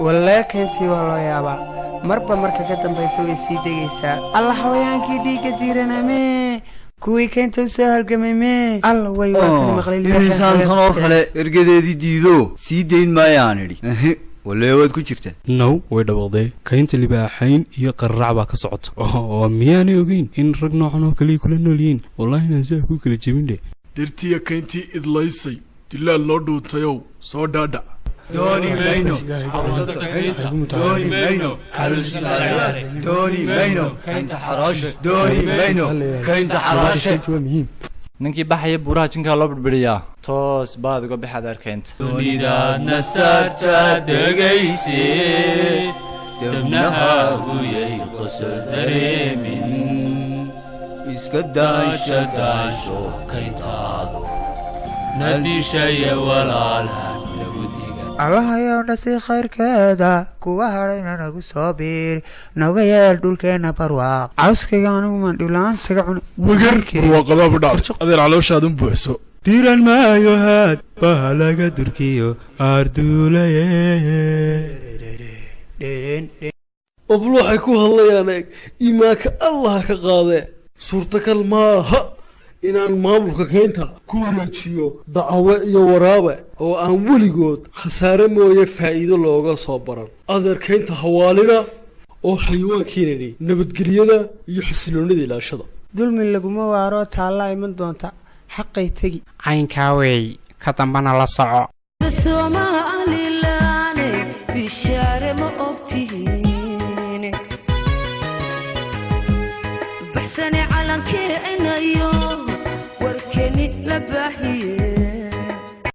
Wallee kayntii waa loo yaabaa, marba marka ka dambaysa way sii degaysaa. Alla, xawayaankii dhiigga diiranamee, kuwii kaynta u soo halgamay mee? Alla way, waa kan maqlay. Inaysaan tan oo kale ergadeedii diido sii dayn maayaan idhi, walee waad ku jirtaa. Now way dhawaqdee, kaynta libaaxayn iyo qararac baa ka socota, oo miyaanay ogeyn in rag noocan oo kaliya kula nool yihiin? Wallahi inaan sidaa ku kala jebin dhe. Dhirtiya kayntii idlaysay, dilaal loo dhuuntayow, soo dhaadhac. Dooni mayno, dooni mayno, dooni mayno kaynta xaraashe, dooni mayno kaynta xaraashe. Ninkii baxaya buuraha jinkaa loo birbiriyaa, toos baad uga bixaad arkaynta. Dunidaadna saarta degayse, dabnahaguyay qosol dareemin. Iska daansha. Daansha daansho kayntaadu nadishaya, walaalhan lagu diga. Allahayow dhasi khayrkeeda, kuwa hadhayna nagu soo biir, nooga yeel dhulkeenna barwaaq. Cawskayga anigu maan dhibla-aan isaga cuna. Wagar barwaaqadaaba dhacday, adeer, calooshaadun buuxso. Diran maayo haad baha laga durkiyo aarduulaye. Obl waxay ku hadlayaan eeg, iimaanka Allah ka qaadee, suurtagal maaha inaan maamulka keynta ku wareejiyo dacawe iyo waraabe oo aan weligood khasaare mooye faa'iido looga soo baran. Adeer, keynta hawaalina oo xayawaankiinani nabadgelyada iyo xasiloonida ilaashada. Dulmi laguma waaro, taallaa iman doonta, xaqay tegi. Caynkaa weey, ka dambana la soco. Somalilan bishaare ma ogtihiin, baxsane calankeenayo warkeni la baahiye.